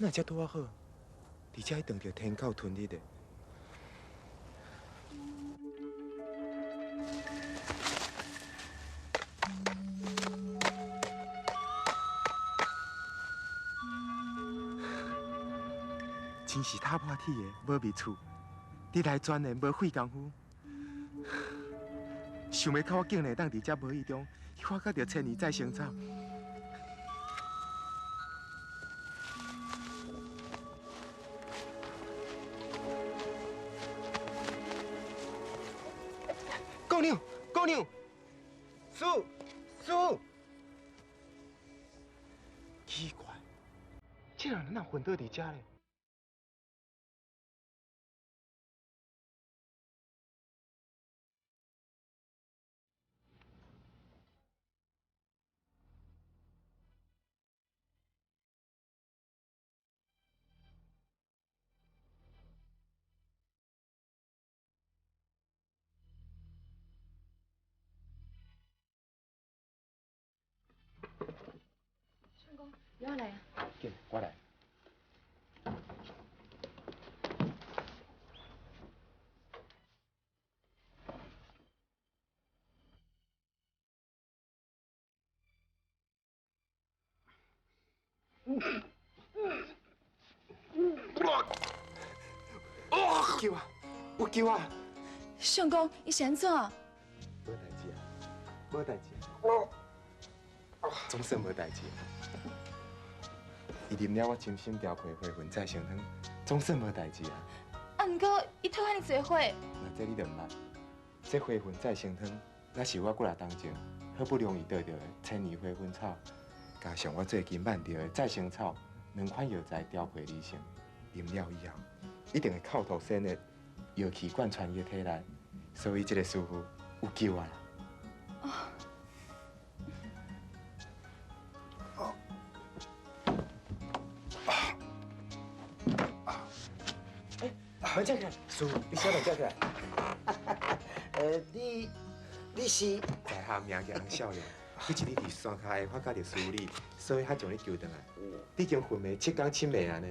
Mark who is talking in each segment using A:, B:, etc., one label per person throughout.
A: 哪才拄仔好，而且伊撞著天狗吞日的。真是踏破铁鞋无觅处，你来钻研无费功夫。想袂到我竟然会当伫遮无意中发觉著千年再生草。姑娘，姑娘，师师，奇怪，这人哪昏倒伫遮咧？
B: 相公，由我来啊！
A: 紧，我来。救啊！有救啊！
B: 相公，伊是按怎？
A: 无代志啊，无代志。总算无代志。伊啉了我精心调配花粉再生汤，总算无代志啊。
B: 啊，毋过伊吐遐尔济火。
A: 那这你就毋捌。这花粉再生汤，那是我几若冬前好不容易得著的千年花粉草，加上我最近挽著的再生草两款药材调配而成。饮了以后，一定会扣吐鲜血，药气贯穿伊的体内，所以这个师傅有救啊！哦。哎，慢站起来，师傅，你先慢站起来。
C: 你是？
A: 在下名叫王少年，彼一日伫山跤下发觉著师父你，所以才将你救转来。你已经昏迷7天7暝啊呢。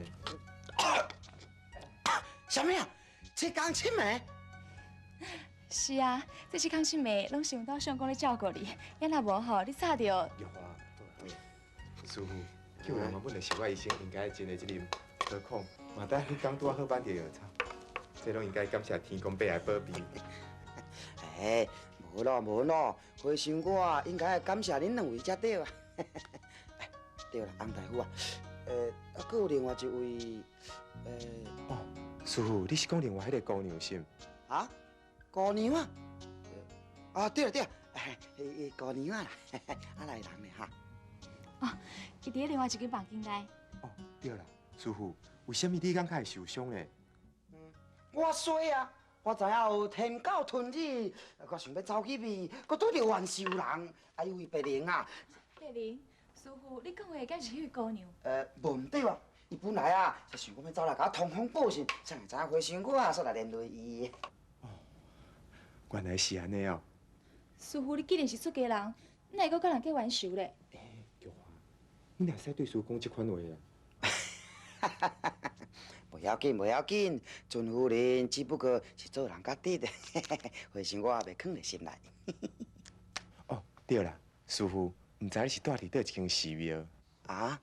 C: 啥物啊？7天7暝？
B: 是啊，这7天7暝拢是阮兜相公咧照顾你，也若无吼，你早就。
A: 玉华，师父，救人原本就是我医生应该尽的责任，何况嘛等彼天拄仔好挽著药草，这拢应该感谢天公伯来保庇。
C: 哎，无咯无咯，和尚我应该感谢恁两位才对啊。对啦，翁大夫啊，啊，阁有另外一位，
A: 哦，师父，你是讲另外彼个姑娘是毋？
C: 啊，姑娘啊？啊，对了对了，姑娘啊啦，啊来人咧哈。
B: 哦，伊伫咧另外一间房间内。
A: 哦，对啦，师父，为啥物你敢较会受伤咧？
C: 我衰啊！我知影有天狗吞日，我想欲走去避，阁拄著冤仇人，啊，伊位白灵啊。
B: 白灵，师父，你讲的敢是彼位姑娘？
C: 无毋对啊。伊本来啊是想讲欲走来共我通风报信，啥会知影和尚我啊，煞来连累伊。
A: 哦，原来是按呢哦。
B: 师父，你既然是出家人，哪会阁佮人结冤仇咧？
A: 欸，玉华，你哪使对师父讲这款话啊？
C: 无要紧，无要紧，尊夫人只不过是做人较直的，和尚我也袂囥伫心内。
A: 哦，对啦，师父，毋知你是蹛伫佗一间寺庙？
C: 啊？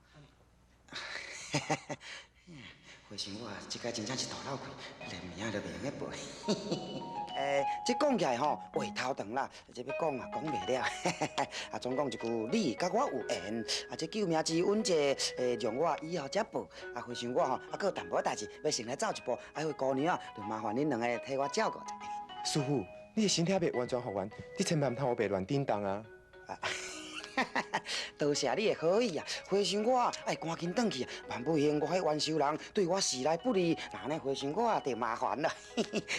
C: 和尚我这摆真正是大脑气，连名都袂用得报。这讲起来吼，话头长啦，这欲讲啊讲袂了。啊，总讲一句，你佮我有缘，啊，这救命之恩，这让我以后才报。啊，和尚我吼，啊，阁有淡薄代志，欲先来走一步。啊，彼位姑娘啊，就麻烦恁两个替我照顾一下。
A: 师父，你的身体犹未完全复原，你千万毋通乌白乱振动啊！
C: 多谢你的好意啊！和尚我爱赶紧转去啊，万不幸我彼冤仇人对我势来不利，那按呢和尚我就麻烦了。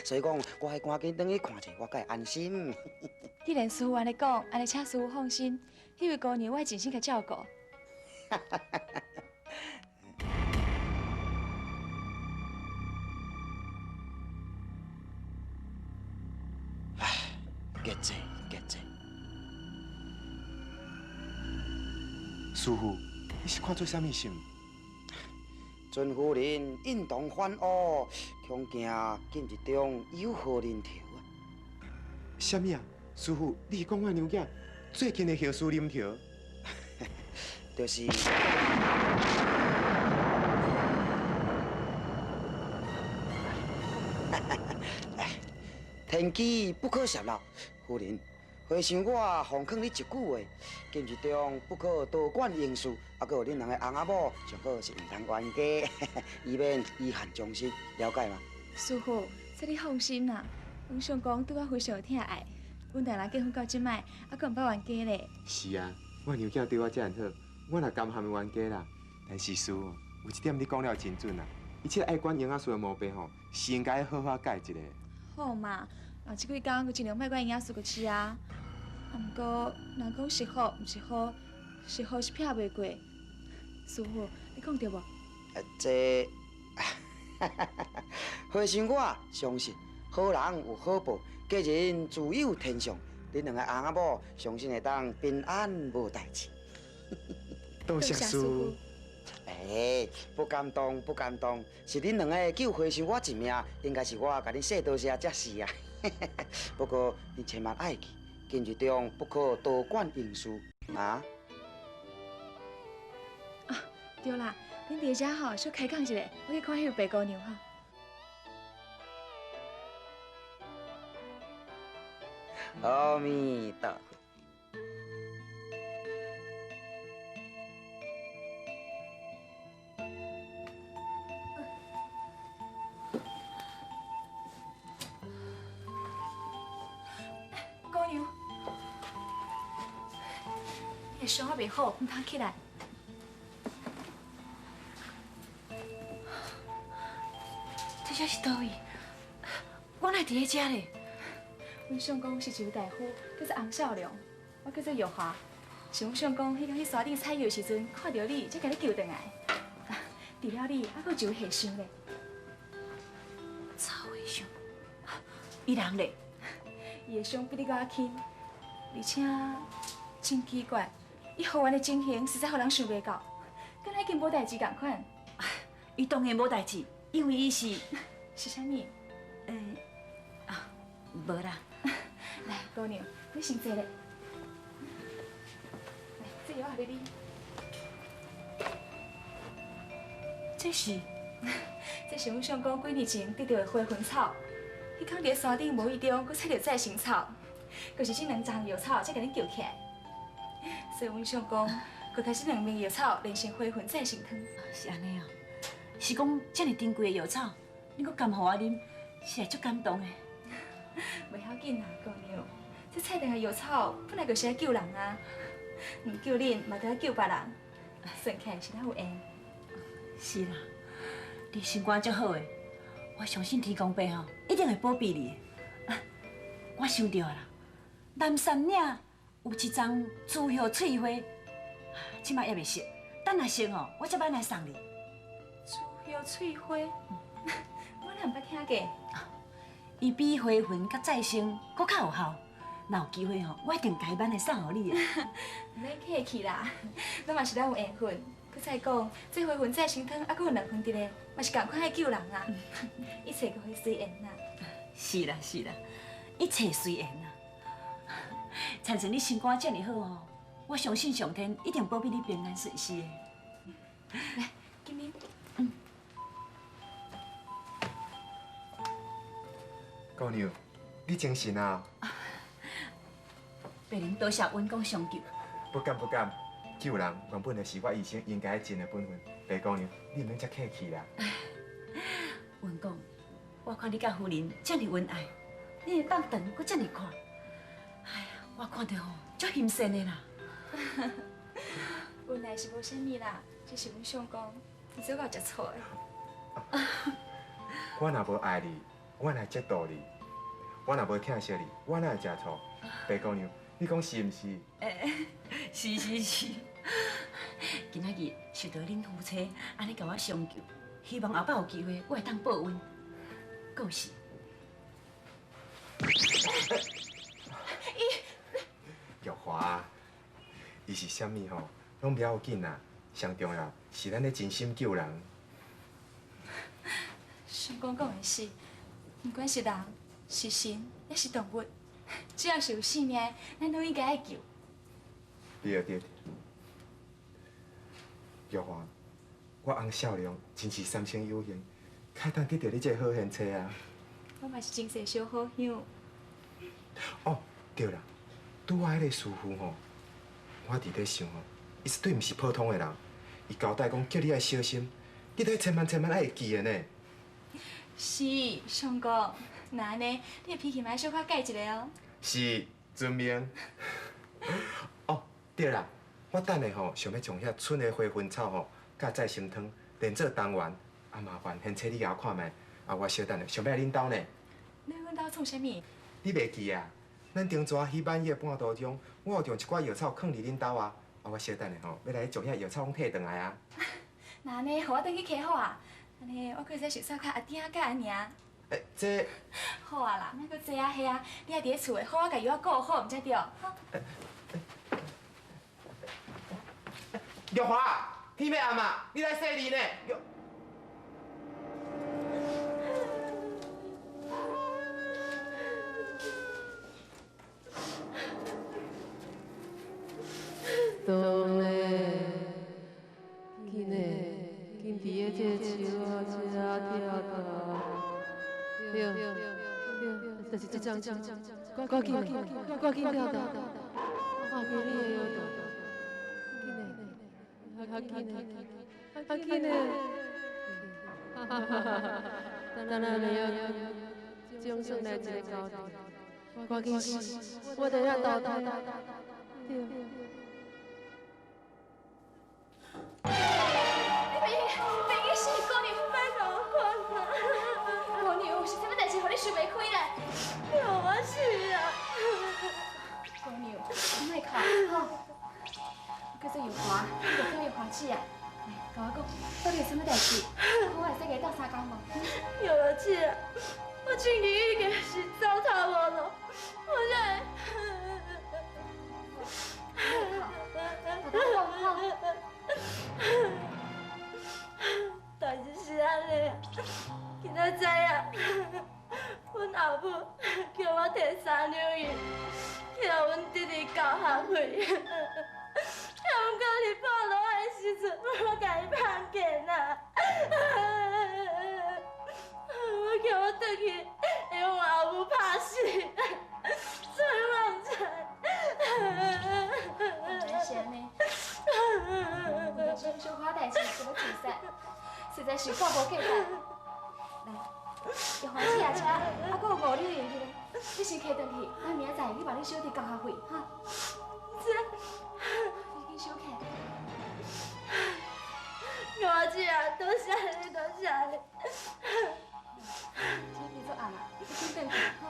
C: 所以讲，我爱赶紧转去看者，我才会安心。
B: 既然师父按呢讲，按呢请师父放心，彼位姑娘我会尽心共照顾。
C: 唉，结济结济。
A: 师父，你是看做啥物心？
C: 尊夫人印堂发乌，恐惊今日中有祸临头啊！
A: 啥物啊？师傅，你是讲我娘囝最近的后事临头？
C: 就是。天机不可泄露，夫人，和尚我奉劝你一句话：今日中不可多管闲事，啊，阁有恁两个翁仔某，上好是毋通冤家，以免遗憾终身，了解吗？
B: 师父，这你放心啦，阮相公对我非常疼爱，阮两人结婚到这摆，犹阁毋捌冤家咧。
A: 是啊，我娘囝对我遮尔好，我哪甘含冤家啦？但是师父，有一点你讲了真准啊，一切爱管营养师的毛病吼，是应该好好改一下。
B: 好嘛。啊，这几工阁尽量莫管营养师阁饲啊。啊，毋过人讲食好毋是好，食好是避袂过。师父，你讲对无？
C: 这，和尚我相信好人有好报，吉人自有天相。恁两个翁仔某，相信会当平安无代志。
A: 多谢师父。
C: 哎，不敢当，不敢当，是恁两个救和尚我一命，应该是我共恁说多谢才是啊。不过恁千万爱记，今日中不可多管闲事啊！
B: 啊，对啦，恁伫遮吼，小开讲一下，我去看彼个白姑娘吼。
C: 阿弥陀佛。
B: 姑娘，你的伤还袂好，毋通起来。
D: 这遮是佗位？我哪会伫咧遮咧？
B: 阮相公是一位大夫，叫做洪少良，我叫做玉华。是阮相公彼天去山顶采药的时阵，看著你，才共你救转来。除了你，还阁有一位和尚咧。
D: 曹和尚，伊人咧？
B: 伊的伤比你阁较轻，而且真奇怪，伊复原的情形实在予人想袂到，敢若已经无代志仝款。
D: 伊当然无代志，因为伊是
B: 是啥物？
D: 啊，无啦。
B: 来，姑娘，你先坐咧。来，这药予你。
D: 这是，
B: 这是阮相公几年前得著的回魂草。彼天伫山顶无意中，阁采著再生草，就是这两丛药草才共恁救起来。所以阮相公阁开始两味药草炼成回魂再生汤。
D: 是按呢哦，是讲遮尔珍贵的药草，恁阁甘予我啉，实在足感动的。
B: 袂要紧啦，姑娘，这采转来药草本来就是爱救人啊，毋救恁嘛得爱救别人，算起来是咱有缘。
D: 是啦，你心肝足好的，我相信天公伯吼一定会保庇你的。我想著啦，南山岭有一丛朱叶翠花，这摆还袂熟，等若熟吼，我才挽来送你。
B: 朱叶翠花，我哪毋捌听过？
D: 伊比回魂佮再生阁较有效，若有机会吼，我一定共伊挽来送予你的。
B: 毋免客气啦，咱嘛是咱有缘分。阁再讲，这回魂再生汤犹阁有两分伫咧，嘛是仝款爱救人啊。一切阁会随缘啦。
D: 是啦是啦，一切随缘啦。亲像你心肝遮尔好吼，我相信上天一定保庇你平安顺遂的。
B: 来，金明。
A: 姑娘，你精神啊？
D: 别人多谢温公相救。
A: 不敢不敢，救人原本就是我医生应该尽的本分。白姑娘，你毋免遮客气啦。
D: 温公，我看你佮夫人遮尔恩爱，你的腹肠阁遮尔阔，哎呀，我看著吼足欣羡的啦。
B: 恩爱是无啥物啦，只是阮相公，伊做够食醋的。
A: 我若无爱你，我哪会折堕你？我若无疼惜你，我哪会食醋？白姑娘，你讲是毋是？
D: 是是是。今仔日受到恁夫妻按呢共我相救，希望后摆有机会我会当报恩。阁是。
A: 玉华，伊是啥物吼，拢不要紧啦。上重要是咱咧真心救人。
B: 相公讲的是，不管是人、是神，抑是动物，只要是有性命的，咱拢应该爱救。
A: 对对对，玉华，我翁少龙真是三生有幸，会当得到你这个好贤妻啊！
B: 我嘛是真济小好乡。
A: 哦，对啦，拄仔彼个师傅吼，我伫咧想吼，伊绝对毋是普通的人，伊交代讲叫你爱小心，你得千万千万爱会记的呢。
B: 是，相公，那按呢，你的脾气嘛爱小可改一下哦。
A: 是，遵命。哦，对啦，我等下吼想欲将遐剩的回魂草吼，佮再生汤连做汤圆，啊麻烦贤妻你共我看觅，啊我小等下想欲来恁兜呢。
B: 你来阮兜创啥物？
A: 你袂记啊？咱顶逝彼满月半途中，我有将一寡药草囥伫恁兜啊，啊我小等下吼欲来将遐药草拢提转来啊。
B: 那按呢，予我转去揢好啊。按呢，我阁会使熟悉较阿丁佮阿娘。
A: 欸，这
B: 好啊啦，莫阁这啊彼啊，你还伫咧厝内好好共药仔顾好，毋才对。哈。
A: 玉华，天欲暗啊，你来洗面呢？玉。
E: 当咧，紧嘞，紧伫咧这个树仔这跳动，对对，就是这张，赶紧，赶紧跳动，我给你的摇动，紧嘞，较紧嘞，较紧嘞，哈哈哈哈！等下你要总算来一个交代，赶紧死，我伫遐斗斗，对。
B: 你别死，姑娘，
D: 莫共我看啦！
B: 姑娘，是啥物代志，予你想袂开咧？
D: 予我死啊！
B: 姑娘，你莫哭，吼！我叫做玉华，你就叫玉华姊啊。来，共我讲，到底有啥物代志？我会使共你斗相共无？
D: 玉华姊啊，我最近已经是走投无路，我才会。
B: 莫哭，大胆讲吼。
D: 代志是按呢，今仔早啊，阮后母叫我提3两银去予阮弟弟交学费，啊，毋过伫破落的时阵，我共伊碰见啊，我叫我转去，会予阮后母拍死，所以我毋知。
B: 原来是按呢。我小可代志想欲自杀，实在是够无价值。来，玉华姊啊，遮还阁有5两银伫咧，你先提转去，咱明仔载去帮你小弟交学费，哈。
D: 这，
B: 你紧收起来。
D: 玉华姊啊，多谢你，多谢你。
B: 天变做暗啊，你紧转去，哈。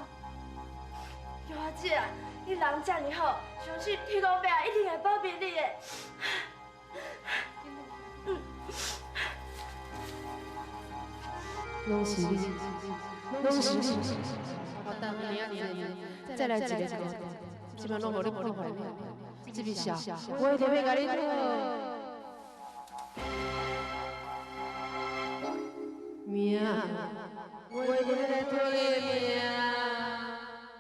D: 玉华姊啊，你人遮尔好，相信天公伯一定会保庇你的。
E: 拢是你，拢是你，我等明仔载再来一个，这摆拢予你破坏了，这笔账我一定欲共你讨。命，我一定欲来讨你的命。